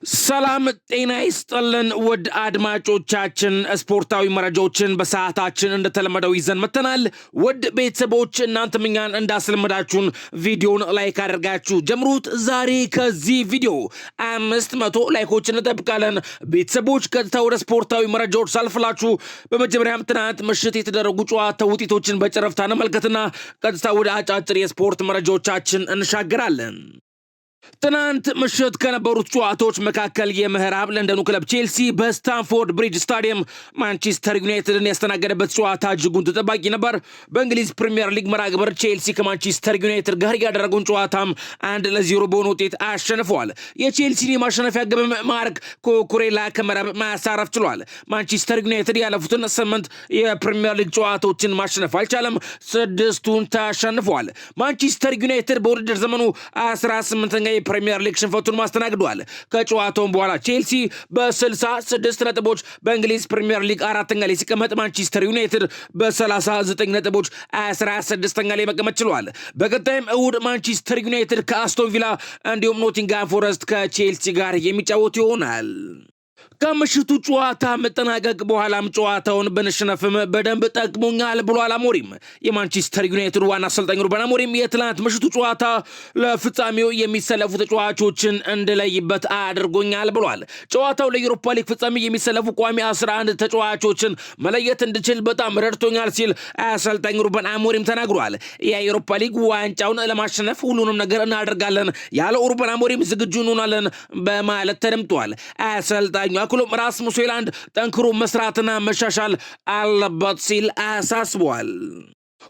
ሰላም ጤና ይስጥልን ውድ አድማጮቻችን፣ ስፖርታዊ መረጃዎችን በሰዓታችን እንደተለመደው ይዘን መጥተናል። ውድ ቤተሰቦች፣ እናንተም እኛን እንዳስለመዳችሁን ቪዲዮን like አድርጋችሁ ጀምሩት። ዛሬ ከዚህ ቪዲዮ 500 like ኦች እንጠብቃለን። ቤተሰቦች፣ ቀጥታ ወደ ስፖርታዊ መረጃዎች ሳልፍላችሁ በመጀመሪያም ትናንት ምሽት የተደረጉ ጨዋታ ውጤቶችን በጨረፍታ እንመልከትና ቀጥታ ወደ አጫጭር የስፖርት መረጃዎቻችን እንሻገራለን። ትናንት ምሽት ከነበሩት ጨዋታዎች መካከል የምዕራብ ለንደኑ ክለብ ቼልሲ በስታንፎርድ ብሪጅ ስታዲየም ማንቸስተር ዩናይትድን ያስተናገደበት ጨዋታ እጅጉን ተጠባቂ ነበር። በእንግሊዝ ፕሪምየር ሊግ መርሃ ግብር ቼልሲ ከማንቸስተር ዩናይትድ ጋር ያደረገውን ጨዋታም 1-0 በሆነ ውጤት አሸንፈዋል። የቼልሲን የማሸነፊያ ግብም ማርክ ኩኩሬላ ከመረብ ማሳረፍ ችሏል። ማንቸስተር ዩናይትድ ያለፉትን 8 የፕሪምየር ሊግ ጨዋታዎችን ማሸነፍ አልቻለም፣ ስድስቱን ተሸንፈዋል። ማንቸስተር ዩናይትድ በውድድር ዘመኑ 18ኛ የፕሪሚየር ሊግ ሽንፈቱን ማስተናግዷል። ከጨዋታውም በኋላ ቼልሲ በ66 ነጥቦች በእንግሊዝ ፕሪሚየር ሊግ አራተኛ ላይ ሲቀመጥ፣ ማንቸስተር ዩናይትድ በ39 ነጥቦች 16ኛ ላይ መቀመጥ ችሏል። በቀጣይም እሁድ ማንቸስተር ዩናይትድ ከአስቶን ቪላ እንዲሁም ኖቲንግሃም ፎረስት ከቼልሲ ጋር የሚጫወቱ ይሆናል። ከምሽቱ ጨዋታ መጠናቀቅ በኋላም ጨዋታውን ብንሸነፍም በደንብ ጠቅሞኛል ብሏል አሞሪም። የማንቸስተር ዩናይትድ ዋና አሰልጣኝ ሩበን አሞሪም የትናንት ምሽቱ ጨዋታ ለፍጻሜው የሚሰለፉ ተጫዋቾችን እንድለይበት አድርጎኛል ብሏል። ጨዋታው ለዩሮፓ ሊግ ፍጻሜ የሚሰለፉ ቋሚ 11 ተጫዋቾችን መለየት እንድችል በጣም ረድቶኛል ሲል አሰልጣኝ ሩበን አሞሪም ተናግሯል። የዩሮፓ ሊግ ዋንጫውን ለማሸነፍ ሁሉንም ነገር እናደርጋለን ያለው ሩበን አሞሪም ዝግጁ እንሆናለን በማለት ተደምጧል። አሰልጣኙ አክሎም ራስሙስ ሆይላንድ ጠንክሮ መስራትና መሻሻል አለበት ሲል አሳስቧል።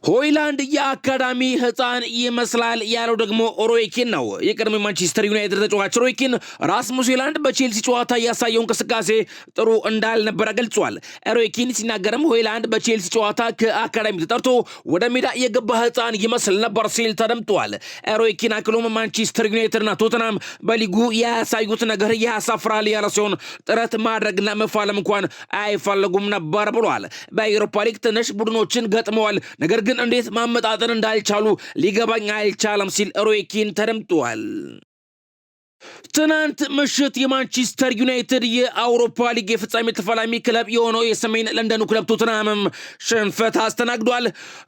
ሆይላንድ የአካዳሚ ህፃን ይመስላል ያለው ደግሞ ሮይኪን ነው። የቀድሞ ማንቸስተር ዩናይትድ ተጫዋች ሮይኪን ራስሙስ ሆይላንድ በቼልሲ ጨዋታ ያሳየው እንቅስቃሴ ጥሩ እንዳልነበረ ገልጿል። ሮይኪን ሲናገርም ሆይላንድ በቼልሲ ጨዋታ ከአካዳሚ ተጠርቶ ወደ ሜዳ የገባ ህፃን ይመስል ነበር ሲል ተደምጧል። ሮይኪን አክሎም ማንቸስተር ዩናይትድና ቶተናም በሊጉ ያሳዩት ነገር ያሳፍራል ያለ ሲሆን ጥረት ማድረግና መፋለም እንኳን አይፈልጉም ነበር ብሏል። በአውሮፓ ሊግ ትንሽ ቡድኖችን ገጥመዋል፣ ነገር ግን እንዴት ማመጣጠን እንዳልቻሉ ሊገባኝ አልቻለም ሲል ሮይኪን ተደምጧል። ትናንት ምሽት የማንቸስተር ዩናይትድ የአውሮፓ ሊግ የፍጻሜ ተፋላሚ ክለብ የሆነው የሰሜን ለንደኑ ክለብ ቶትናምም ሽንፈት አስተናግዷል።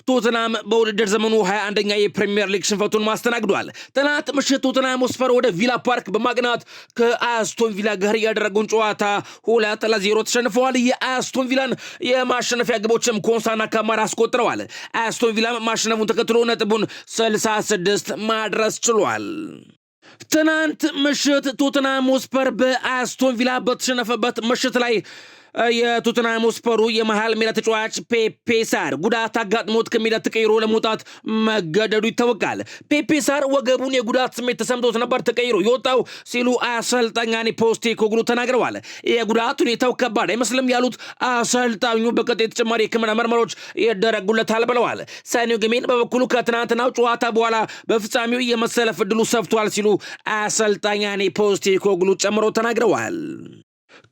ቶትናም በውድድር ዘመኑ 21ኛ የፕሪምየር ሊግ ሽንፈቱን ማስተናግዷል። ትናንት ምሽት ቶትናም ሆትስፐር ወደ ቪላ ፓርክ በማቅናት ከአስቶን ቪላ ጋር ያደረገውን ጨዋታ 2-0 ተሸንፈዋል። የአስቶን ቪላን የማሸነፊያ ግቦችም ኮንሳና ካማራ አስቆጥረዋል። አስቶን ቪላም ማሸነፉን ተከትሎ ነጥቡን 66 ማድረስ ችሏል። ትናንት ምሽት ቶትናም ሆትስፐር በአስቶን ቪላ በተሸነፈበት ምሽት ላይ የቶትናም ሆትስፐሩ የመሃል ሜዳ ተጫዋች ፔፔ ሳር ጉዳት አጋጥሞት ከሜዳ ተቀይሮ ለመውጣት መገደዱ ይታወቃል። ፔፔ ሳር ወገቡን የጉዳት ስሜት ተሰምቶት ነበር ተቀይሮ የወጣው ሲሉ አሰልጣኝ ፖስቴኮግሉ ተናግረዋል። የጉዳት ሁኔታው ከባድ አይመስልም ያሉት አሰልጣኙ በቀጣይ ተጨማሪ የሕክምና ምርመራዎች ይደረጉለታል ብለዋል። ሰኒ ግሜን በበኩሉ ከትናንትናው ጨዋታ በኋላ በፍጻሜው የመሰለፍ ዕድሉ ሰፍቷል ሲሉ አሰልጣኝ ፖስቴኮግሉ ጨምሮ ተናግረዋል።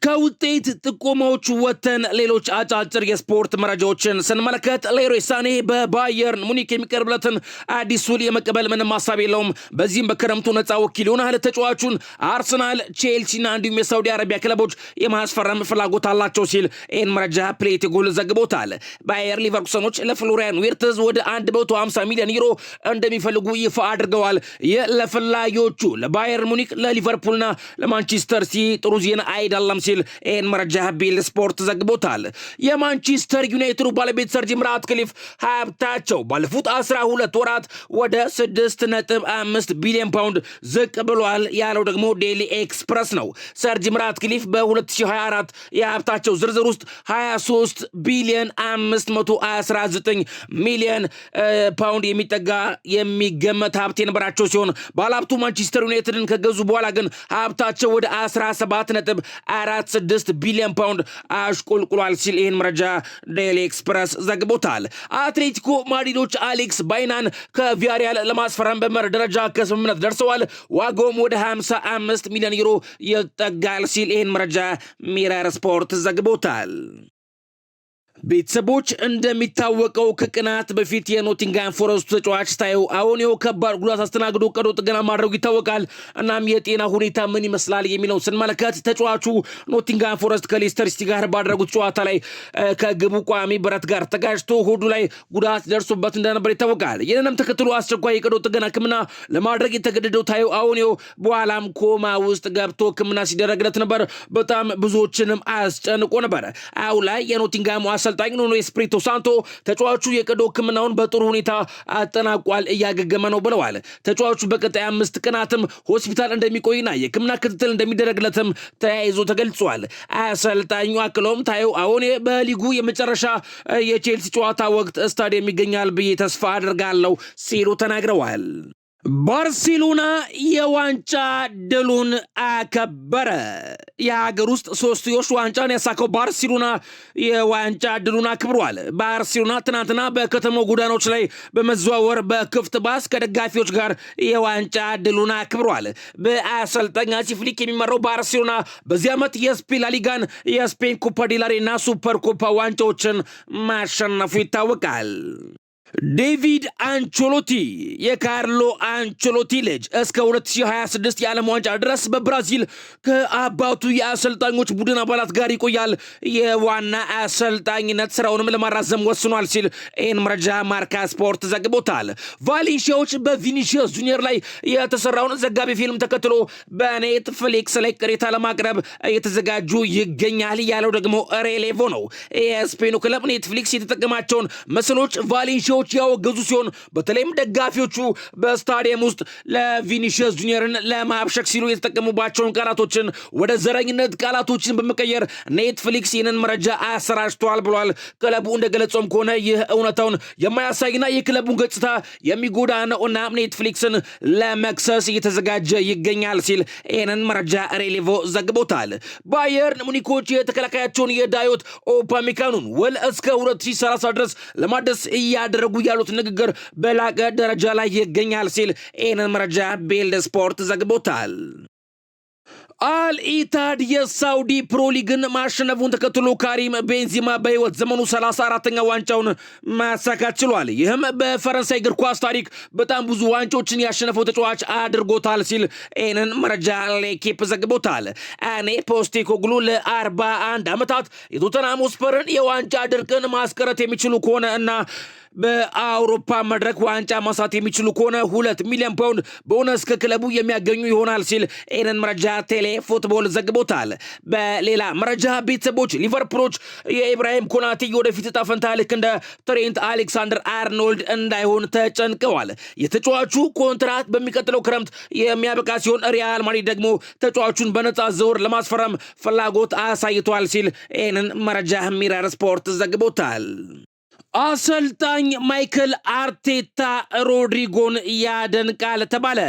ከውጤት ጥቆማዎቹ ወጥተን ሌሎች አጫጭር የስፖርት መረጃዎችን ስንመለከት ሌሮይ ሳኔ በባየርን ሙኒክ የሚቀርብለትን አዲስ ውል የመቀበል ምንም ሀሳብ የለውም። በዚህም በክረምቱ ነፃ ወኪል ይሆናል። ተጫዋቹን አርሰናል፣ ቼልሲና እንዲሁም የሳውዲ አረቢያ ክለቦች የማስፈረም ፍላጎት አላቸው ሲል ይህን መረጃ ፕሌቲ ጎል ዘግቦታል። ባየር ሊቨርኩሰኖች ለፍሎሪያን ዊርትዝ ወደ 150 ሚሊዮን ዩሮ እንደሚፈልጉ ይፋ አድርገዋል። ይህ ለፈላጊዎቹ ለባየር ሙኒክ፣ ለሊቨርፑልና ለማንቸስተር ሲቲ ጥሩ ዜና አይደለም ሲል ይህን መረጃ ቢል ስፖርት ዘግቦታል። የማንቸስተር ዩናይትዱ ባለቤት ሰር ጂም ራትክሊፍ ሀብታቸው ባለፉት 12 ወራት ወደ 6.5 ቢሊዮን ፓውንድ ዝቅ ብሏል ያለው ደግሞ ዴሊ ኤክስፕረስ ነው። ሰር ጂም ራትክሊፍ በ2024 የሀብታቸው ዝርዝር ውስጥ 23 ቢሊዮን 519 ሚሊዮን ፓውንድ የሚጠጋ የሚገመት ሀብት የነበራቸው ሲሆን ባለሀብቱ ማንቸስተር ዩናይትድን ከገዙ በኋላ ግን ሀብታቸው ወደ 17.46 ቢሊዮን ፓውንድ አሽቆልቁሏል ሲል ይህን መረጃ ዴይሊ ኤክስፕረስ ዘግቦታል። አትሌቲኮ ማድሪዶች አሌክስ ባይናን ከቪያሪያል ለማስፈረም በመርህ ደረጃ ከስምምነት ደርሰዋል። ዋጋውም ወደ 55 ሚሊዮን ዩሮ ይጠጋል ሲል ይህን መረጃ ሚረር ስፖርት ዘግቦታል። ቤተሰቦች፣ እንደሚታወቀው ከቀናት በፊት የኖቲንግሃም ፎረስቱ ተጫዋች ታይዎ አዎኒይ ከባድ ጉዳት አስተናግዶ ቀዶ ጥገና ማድረጉ ይታወቃል። እናም የጤና ሁኔታ ምን ይመስላል የሚለውን ስንመለከት ተጫዋቹ ኖቲንግሃም ፎረስት ከሌስተር ሲቲ ጋር ባደረጉት ጨዋታ ላይ ከግቡ ቋሚ ብረት ጋር ተጋጭቶ ሆዱ ላይ ጉዳት ደርሶበት እንደነበር ይታወቃል። ይህንንም ተከትሎ አስቸኳይ የቀዶ ጥገና ሕክምና ለማድረግ የተገደደው ታይዎ አዎኒይ በኋላም ኮማ ውስጥ ገብቶ ሕክምና ሲደረግለት ነበር። በጣም ብዙዎችንም አስጨንቆ ነበር። አሁን ላይ የኖቲንግሃሙ አሰልጣኝ ኑኖ ኤስፕሪቶ ሳንቶ ተጫዋቹ የቀዶ ሕክምናውን በጥሩ ሁኔታ አጠናቋል፣ እያገገመ ነው ብለዋል። ተጫዋቹ በቀጣይ 5 ቀናትም ሆስፒታል እንደሚቆይና የሕክምና ክትትል እንደሚደረግለትም ተያይዞ ተገልጿል። አሰልጣኙ አክለውም ታይዎ አዎኒይ በሊጉ የመጨረሻ የቼልሲ ጨዋታ ወቅት ስታዲየም ይገኛል ብዬ ተስፋ አድርጋለሁ ሲሉ ተናግረዋል። ባርሴሎና የዋንጫ ድሉን አከበረ። የሀገር ውስጥ ሶስትዮሽ ዋንጫን ያሳካው ባርሴሎና የዋንጫ ድሉን አክብሯል። ባርሴሎና ትናንትና በከተማው ጎዳናዎች ላይ በመዘዋወር በክፍት ባስ ከደጋፊዎች ጋር የዋንጫ ድሉን አክብሯል። በአሰልጣኝ ሃንሲ ፍሊክ የሚመራው ባርሴሎና በዚህ ዓመት የስፔን ላሊጋን፣ የስፔን ኮፓ ዴላሬ እና ሱፐር ኮፓ ዋንጫዎችን ማሸነፉ ይታወቃል። ዴቪድ አንቸሎቲ፣ የካርሎ አንቸሎቲ ልጅ፣ እስከ 2026 የዓለም ዋንጫ ድረስ በብራዚል ከአባቱ የአሰልጣኞች ቡድን አባላት ጋር ይቆያል። የዋና አሰልጣኝነት ስራውንም ለማራዘም ወስኗል ሲል ይህን መረጃ ማርካ ስፖርት ዘግቦታል። ቫሌንሺያዎች በቪኒሺየስ ጁኒየር ላይ የተሰራውን ዘጋቢ ፊልም ተከትሎ በኔትፍሊክስ ላይ ቅሬታ ለማቅረብ እየተዘጋጁ ይገኛል ያለው ደግሞ ሬሌቮ ነው። የስፔኑ ክለብ ኔትፍሊክስ የተጠቀማቸውን ምስሎች ቫሌንሺያዎች ያወገዙ ሲሆን በተለይም ደጋፊዎቹ በስታዲየም ውስጥ ለቪኒሺየስ ጁኒየርን ለማብሸቅ ሲሉ የተጠቀሙባቸውን ቃላቶችን ወደ ዘረኝነት ቃላቶችን በመቀየር ኔትፍሊክስ ይህንን መረጃ አሰራጭቷል ብሏል። ክለቡ እንደገለጸውም ከሆነ ይህ እውነታውን የማያሳይና የክለቡን ገጽታ የሚጎዳ ነው እና ኔትፍሊክስን ለመክሰስ እየተዘጋጀ ይገኛል ሲል ይህንን መረጃ ሬሌቮ ዘግቦታል። ባየርን ሙኒኮች የተከላካያቸውን የዳዮት ኦፓሜካኑን ውል እስከ 2030 ድረስ ለማደስ እያደረጉ ያሉት ንግግር በላቀ ደረጃ ላይ ይገኛል ሲል ይህንን መረጃ ቤልድ ስፖርት ዘግቦታል። አልኢታድ የሳውዲ ፕሮ ሊግን ማሸነፉን ተከትሎ ካሪም ቤንዚማ በህይወት ዘመኑ 34ተኛ ዋንጫውን ማሳካት ችሏል። ይህም በፈረንሳይ እግር ኳስ ታሪክ በጣም ብዙ ዋንጫዎችን ያሸነፈው ተጫዋች አድርጎታል ሲል ይህንን መረጃ ሌኪፕ ዘግቦታል። አንጄ ፖስቴኮግሉ ለ41 ዓመታት የቶተንሃም ስፐርን የዋንጫ ድርቅን ማስቀረት የሚችሉ ከሆነ እና በአውሮፓ መድረክ ዋንጫ ማንሳት የሚችሉ ከሆነ 2 ሚሊዮን ፓውንድ ቦነስ ከክለቡ የሚያገኙ ይሆናል ሲል ይህንን መረጃ ቴሌ ፉትቦል ዘግቦታል። በሌላ መረጃ ቤተሰቦች፣ ሊቨርፑሎች የኢብራሂም ኮናቴ የወደፊት እጣ ፈንታ ልክ እንደ ትሬንት አሌክሳንደር አርኖልድ እንዳይሆን ተጨንቀዋል። የተጫዋቹ ኮንትራት በሚቀጥለው ክረምት የሚያበቃ ሲሆን ሪያል ማድሪድ ደግሞ ተጫዋቹን በነፃ ዝውውር ለማስፈረም ፍላጎት አሳይቷል ሲል ይህንን መረጃ ሚረር ስፖርት ዘግቦታል። አሰልጣኝ ማይክል አርቴታ ሮድሪጎን ያደንቃል ተባለ።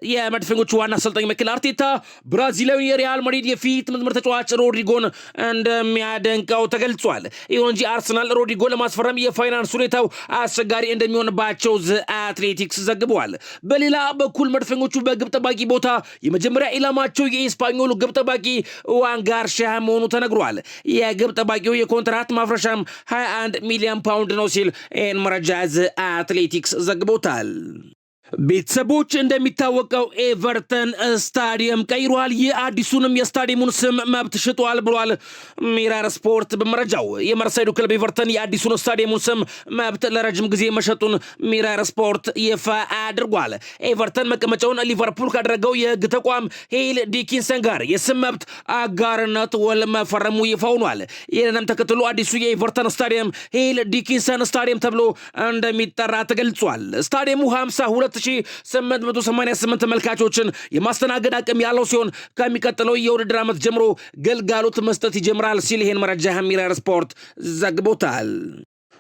የመድፈኞቹ ዋና አሰልጣኝ ማይክል አርቴታ ብራዚላዊ የሪያል ማድሪድ የፊት መስመር ተጫዋች ሮድሪጎን እንደሚያደንቀው ተገልጿል። ይሁን እንጂ አርሰናል ሮድሪጎን ለማስፈረም የፋይናንስ ሁኔታው አስቸጋሪ እንደሚሆንባቸው ዘ አትሌቲክስ ዘግቧል። በሌላ በኩል መድፈኞቹ በግብ ጠባቂ ቦታ የመጀመሪያ ኢላማቸው የኤስፓኞሉ ግብ ጠባቂ ሁዋን ጋርሺያ መሆኑ ተነግሯል። የግብ ጠባቂው የኮንትራት ማፍረሻም 21 ሚሊዮን ፓውንድ ነው ሲል ይህን መረጃ ዘ አትሌቲክስ ዘግቦታል። ቤተሰቦች፣ እንደሚታወቀው ኤቨርተን ስታዲየም ቀይሯል። የአዲሱንም የስታዲየሙን ስም መብት ሽጧል ብሏል ሚረር ስፖርት በመረጃው። የመርሳይዱ ክለብ ኤቨርተን የአዲሱን ስታዲየሙን ስም መብት ለረጅም ጊዜ መሸጡን ሚረር ስፖርት ይፋ አድርጓል። ኤቨርተን መቀመጫውን ሊቨርፑል ካደረገው የህግ ተቋም ሂል ዲኪንሰን ጋር የስም መብት አጋርነት ውል መፈረሙ ይፋ ሆኗል። ይህንንም ተከትሎ አዲሱ የኤቨርተን ስታዲየም ሂል ዲኪንሰን ስታዲየም ተብሎ እንደሚጠራ ተገልጿል። ስታዲየሙ 52,888 ተመልካቾችን የማስተናገድ አቅም ያለው ሲሆን ከሚቀጥለው የውድድር ዓመት ጀምሮ ግልጋሎት መስጠት ይጀምራል ሲል ይህን መረጃ ሚረር ስፖርት ዘግቦታል።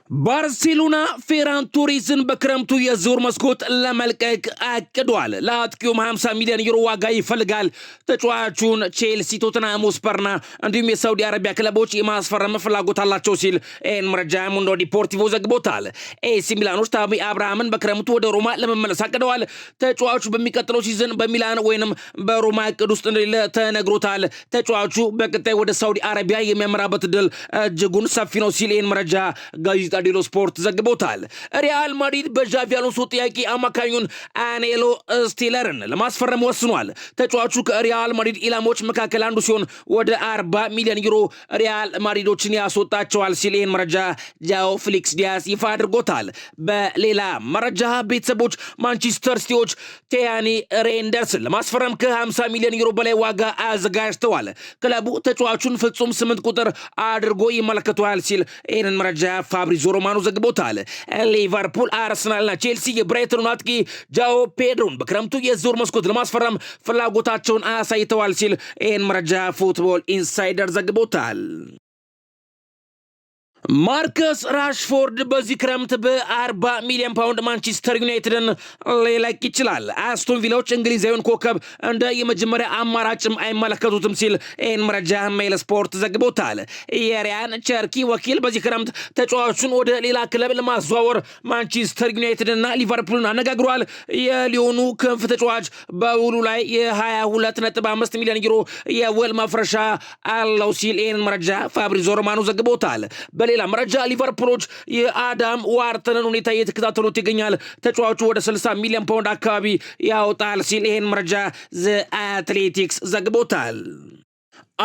ባርሴሎና ፌራን ቶሬዝን በክረምቱ የዝውውር መስኮት ለመልቀቅ አቅዷል። ለአጥቂውም 50 ሚሊዮን ዩሮ ዋጋ ይፈልጋል። ተጫዋቹን ቼልሲ፣ ቶተንሃም ሆትስፐርና እንዲሁም የሳውዲ አረቢያ ክለቦች የማስፈረም ፍላጎት አላቸው ሲል ይህን መረጃ ሙንዶ ዲፖርቲቮ ዘግቦታል። ኤሲ ሚላኖች ታሚ አብርሃምን በክረምቱ ወደ ሮማ ለመመለስ አቅደዋል። ተጫዋቹ በሚቀጥለው season በሚላን ወይንም በሮማ እቅድ ውስጥ እንደሌለ ተነግሮታል። ተጫዋቹ በቀጣይ ወደ ሳውዲ አረቢያ የሚያመራበት እድል እጅጉን ሰፊ ነው ሲል ይህን መረጃ ጋዜጣ ዴሎ ስፖርት ዘግቦታል። ሪያል ማድሪድ በዣቪ አሎንሶ ጥያቄ አማካኙን አኔሎ ስቲለርን ለማስፈረም ወስኗል። ተጫዋቹ ከሪያል ማድሪድ ኢላማዎች መካከል አንዱ ሲሆን ወደ 40 ሚሊዮን ዩሮ ሪያል ማድሪዶችን ያስወጣቸዋል ሲል ይህን መረጃ ጃኦ ፊሊክስ ዲያስ ይፋ አድርጎታል። በሌላ መረጃ ቤተሰቦች ማንቸስተር ሲቲዎች ቲያኒ ሬንደርስን ለማስፈረም ከ50 ሚሊዮን ዩሮ በላይ ዋጋ አዘጋጅተዋል። ክለቡ ተጫዋቹን ፍጹም 8 ቁጥር አድርጎ ይመለከተዋል ሲል ይህንን መረጃ ፋብሪዞ ሮማኖ ዘግቦታል። ሊቨርፑል፣ አርሰናልና ቼልሲ የብራይተኑን አጥቂ ጃኦ ፔድሮን በክረምቱ የዝውውር መስኮት ለማስፈረም ፍላጎታቸውን አሳይተዋል ሲል ይህን መረጃ ፉትቦል ኢንሳይደር ዘግቦታል። ማርከስ ራሽፎርድ በዚህ ክረምት በ40 ሚሊዮን ፓውንድ ማንቸስተር ዩናይትድን ሊለቅ ይችላል። አስቶን ቪላዎች እንግሊዛዊውን ኮከብ እንደ የመጀመሪያ አማራጭም አይመለከቱትም ሲል ይህን መረጃ ሜል ስፖርት ዘግቦታል። የሪያን ቸርኪ ወኪል በዚህ ክረምት ተጫዋቹን ወደ ሌላ ክለብ ለማዘዋወር ማንቸስተር ዩናይትድና ሊቨርፑልን አነጋግሯል። የሊዮኑ ክንፍ ተጫዋች በውሉ ላይ የ22.5 ሚሊዮን ዩሮ የውል ማፍረሻ አለው ሲል ይህን መረጃ ፋብሪዞ ሮማኖ ዘግቦታል። በሌላ መረጃ ሊቨርፑሎች የአዳም ዋርተንን ሁኔታ እየተከታተሉት ይገኛል። ተጫዋቹ ወደ 60 ሚሊዮን ፓውንድ አካባቢ ያወጣል ሲል ይህን መረጃ ዘ አትሌቲክስ ዘግቦታል።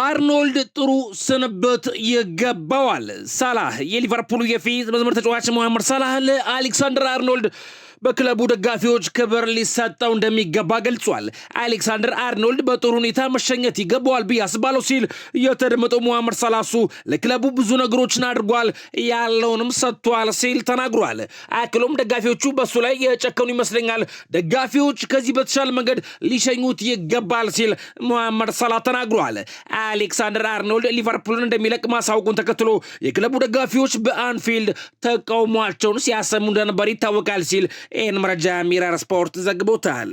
አርኖልድ ጥሩ ስንብት ይገባዋል። ሳላህ የሊቨርፑሉ የፊት መስመር ተጫዋች መሐመድ ሳላህ ለአሌክሳንደር አርኖልድ በክለቡ ደጋፊዎች ክብር ሊሰጠው እንደሚገባ ገልጿል። አሌክሳንደር አርኖልድ በጥሩ ሁኔታ መሸኘት ይገባዋል ብዬ አስባለሁ ሲል የተደመጠው ሙሐመድ ሳላህ ለክለቡ ብዙ ነገሮችን አድርጓል፣ ያለውንም ሰጥቷል ሲል ተናግሯል። አክሎም ደጋፊዎቹ በሱ ላይ የጨከኑ ይመስለኛል፣ ደጋፊዎች ከዚህ በተሻለ መንገድ ሊሸኙት ይገባል ሲል ሙሐመድ ሳላህ ተናግሯል። አሌክሳንደር አርኖልድ ሊቨርፑልን እንደሚለቅ ማሳወቁን ተከትሎ የክለቡ ደጋፊዎች በአንፊልድ ተቃውሟቸውን ሲያሰሙ እንደነበር ይታወቃል ሲል ይህን መረጃ ሚረር ስፖርት ዘግቦታል።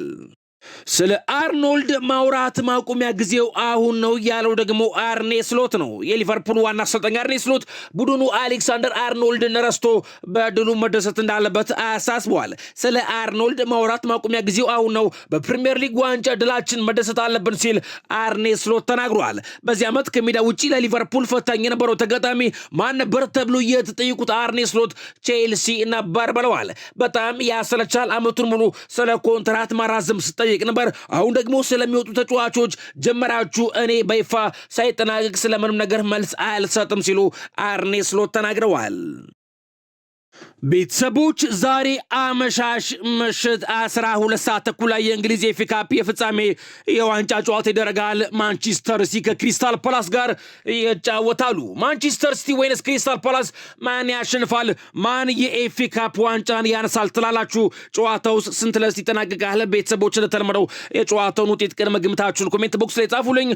ስለ አርኖልድ ማውራት ማቆሚያ ጊዜው አሁን ነው ያለው ደግሞ አርኔ ስሎት ነው። የሊቨርፑል ዋና አሰልጣኝ አርኔ ስሎት ቡድኑ አሌክሳንደር አርኖልድን ረስቶ በድሉ መደሰት እንዳለበት አሳስበዋል። ስለ አርኖልድ ማውራት ማቆሚያ ጊዜው አሁን ነው፣ በፕሪምየር ሊግ ዋንጫ ድላችን መደሰት አለብን ሲል አርኔ ስሎት ተናግሯል። በዚህ ዓመት ከሜዳ ውጪ ለሊቨርፑል ፈታኝ የነበረው ተጋጣሚ ማን ነበር ተብሎ የተጠየቁት አርኔ ስሎት ቼልሲ ነበር ብለዋል። በጣም ያሰለቻል። ዓመቱን ሙሉ ስለ ኮንትራት ማራዘም ስጠይቅ ነበር። አሁን ደግሞ ስለሚወጡ ተጫዋቾች ጀመራችሁ። እኔ በይፋ ሳይጠናቀቅ ስለምንም ነገር መልስ አልሰጥም ሲሉ አርኔ ስሎት ተናግረዋል። ቤተሰቦች ዛሬ አመሻሽ ምሽት 12 ሰዓት ተኩል ላይ የእንግሊዝ ኤፍ ኤ ካፕ የፍጻሜ የዋንጫ ጨዋታ ይደረጋል። ማንቸስተር ሲቲ ከክሪስታል ፓላስ ጋር ይጫወታሉ። ማንቸስተር ሲቲ ወይንስ ክሪስታል ፓላስ? ማን ያሸንፋል? ማን የኤፍ ኤ ካፕ ዋንጫን ያነሳል ትላላችሁ? ጨዋታውስ ስንት ለስንት ይጠናቀቃል? ቤተሰቦች እንደተለመደው የጨዋታውን ውጤት ቅድመ ግምታችሁን comment box ላይ ጻፉልኝ።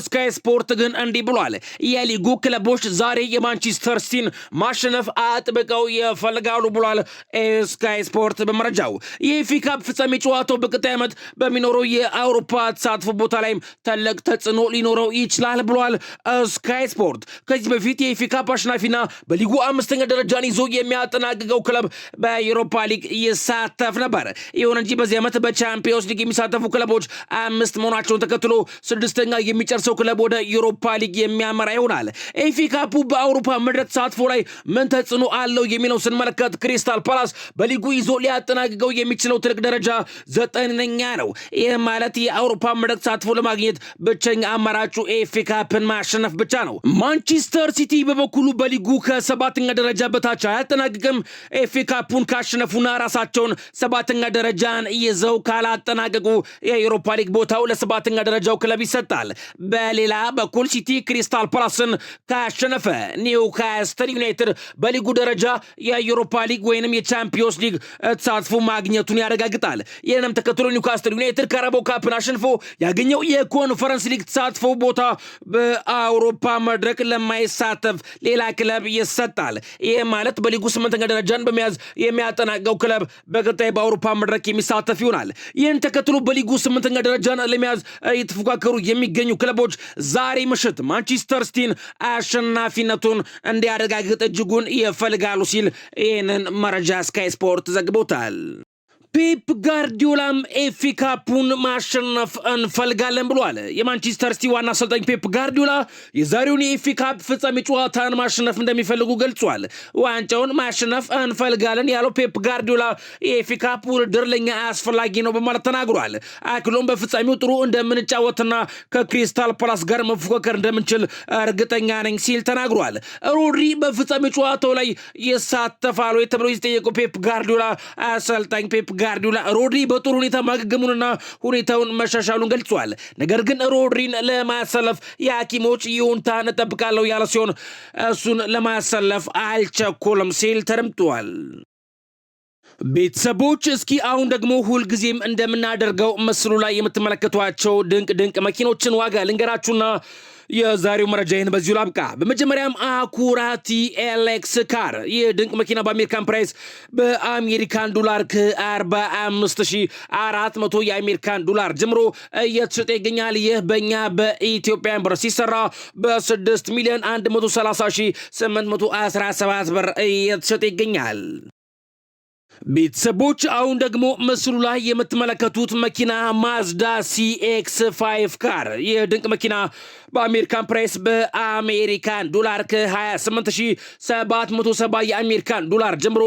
ስካይ ስፖርት ግን እንዲህ ብሏል። የሊጉ ክለቦች ዛሬ የማንቸስተር ሲቲን ማሸነፍ አጥብቀው ይፈልጋሉ ብሏል ስካይ ስፖርት በመረጃው። የኤፍ ኤ ካፕ ፍጻሜ ጨዋታው በቀጣይ ዓመት በሚኖረው የአውሮፓ ተሳትፎ ቦታ ላይም ትልቅ ተጽዕኖ ሊኖረው ይችላል ብሏል ስካይ ስፖርት። ከዚህ በፊት የኤፍ ኤ ካፕ አሸናፊና በሊጉ አምስተኛ ደረጃን ይዞ የሚያጠናቅቀው ክለብ በዩሮፓ ሊግ ይሳተፍ ነበር። ይሁን እንጂ በዚህ ዓመት በቻምፒዮንስ ሊግ የሚሳተፉ ክለቦች አምስት መሆናቸውን ተከትሎ ስድስተኛ የሚጨርሰው ክለብ ወደ ዩሮፓ ሊግ የሚያመራ ይሆናል። ኤፍ ኤ ካፑ በአውሮፓ መድረክ ተሳትፎ ላይ ምን ተጽዕኖ አለው የሚለው ስንመለከት ክሪስታል ፓላስ በሊጉ ይዞ ሊያጠናቅቀው የሚችለው ትልቅ ደረጃ ዘጠነኛ ነው። ይህ ማለት የአውሮፓ መድረክ ተሳትፎ ለማግኘት ብቸኛ አማራጩ ኤፍ ኤ ካፕን ማሸነፍ ብቻ ነው። ማንቸስተር ሲቲ በበኩሉ በሊጉ ከሰባተኛ ደረጃ በታች አያጠናቅቅም። ኤፍ ኤ ካፑን ካሸነፉና ራሳቸውን ሰባተኛ ደረጃን ይዘው ካላጠናቀቁ የዩሮፓ ሊግ ቦታው ለሰባተኛ ደረጃው ክለብ ይሰጣል። በሌላ በኩል ሲቲ ክሪስታል ፓላስን ካሸነፈ ኒውካስትል ዩናይትድ በሊጉ ደረጃ የዩሮፓ የዩሮፓ ሊግ ወይንም የቻምፒዮንስ ሊግ ተሳትፎ ማግኘቱን ያረጋግጣል። ይህንም ተከትሎ ኒውካስትል ዩናይትድ ካራባኦ ካፕን አሸንፎ ያገኘው የኮንፈረንስ ሊግ ተሳትፎ ቦታ በአውሮፓ መድረክ ለማይሳተፍ ሌላ ክለብ ይሰጣል። ይህ ማለት በሊጉ ስምንተኛ ደረጃን በመያዝ የሚያጠናቀው ክለብ በቀጣይ በአውሮፓ መድረክ የሚሳተፍ ይሆናል። ይህን ተከትሎ በሊጉ ስምንተኛ ደረጃን ለመያዝ እየተፎካከሩ የሚገኙ ክለቦች ዛሬ ምሽት ማንቸስተር ሲቲን አሸናፊነቱን እንዲያረጋግጥ እጅጉን ይፈልጋሉ ሲል ይህንን መረጃ ስካይ ስፖርት ዘግቦታል። ፔፕ ጋርዲዮላም ኤፍኤ ካፑን ማሸነፍ እንፈልጋለን ብሏል። የማንቸስተር ሲቲ ዋና አሰልጣኝ ፔፕ ጋርዲዮላ የዛሬውን የኤፍኤ ካፕ ፍጻሜ ጨዋታን ማሸነፍ እንደሚፈልጉ ገልጿል። ዋንጫውን ማሸነፍ እንፈልጋለን ያለው ፔፕ ጋርዲዮላ የኤፍኤ ካፕ ውድድር ለኛ አስፈላጊ ነው በማለት ተናግሯል። አክሎም በፍጻሜው ጥሩ እንደምንጫወትና ከክሪስታል ፓላስ ጋር መፎካከር እንደምንችል እርግጠኛ ነኝ ሲል ተናግሯል። ሮድሪ በፍጻሜ ጨዋታው ላይ ይሳተፋል ወይ ተብሎ የተጠየቀው ፔፕ ጋርዲዮላ አሰልጣኝ ፔፕ ጋርዲዮላ ሮድሪ በጥሩ ሁኔታ ማገገሙንና ሁኔታውን መሻሻሉን ገልጿል። ነገር ግን ሮድሪን ለማሰለፍ የሐኪሞች ይሁንታን እጠብቃለሁ ያለ ሲሆን እሱን ለማሰለፍ አልቸኮልም ሲል ተደምጧል። ቤተሰቦች፣ እስኪ አሁን ደግሞ ሁልጊዜም እንደምናደርገው ምስሉ ላይ የምትመለከቷቸው ድንቅ ድንቅ መኪኖችን ዋጋ ልንገራችሁና የዛሬው መረጃ ይህን በዚሁ ላብቃ። በመጀመሪያም አኩራ TLX car፣ ይህ ድንቅ መኪና በአሜሪካን price በአሜሪካን ዶላር ከ45,400 የአሜሪካን ዶላር ጀምሮ እየተሸጠ ይገኛል። ይህ በእኛ በኢትዮጵያ ብር ሲሰራ በ6 ሚሊዮን 130,817 ብር እየተሸጠ ይገኛል። ቤተሰቦች፣ አሁን ደግሞ ምስሉ ላይ የምትመለከቱት መኪና ማዝዳ CX-5 car፣ ይህ ድንቅ መኪና በአሜሪካን price በአሜሪካን ዶላር ከ28,770 የአሜሪካን ዶላር ጀምሮ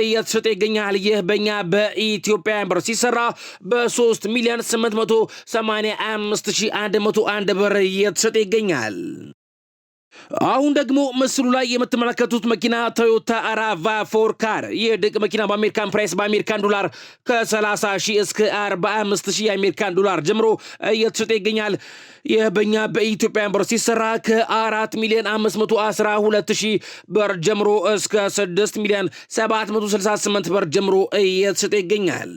እየተሸጠ ይገኛል። ይህ በእኛ በኢትዮጵያ ብር ሲሰራ በ3 ሚሊዮን 885,101 ብር እየተሸጠ ይገኛል። አሁን ደግሞ ምስሉ ላይ የምትመለከቱት መኪና ቶዮታ RAV4 car፣ ይህ ድንቅ መኪና በአሜሪካን price በአሜሪካን ዶላር ከ30 ሺህ እስከ 45 ሺህ የአሜሪካን ዶላር ጀምሮ እየተሸጠ ይገኛል። ይህ በእኛ በኢትዮጵያ ብር ሲሰራ ከ4 ሚሊዮን 512 ሺህ ብር ጀምሮ እስከ 6 ሚሊዮን 768 ብር ጀምሮ እየተሸጠ ይገኛል።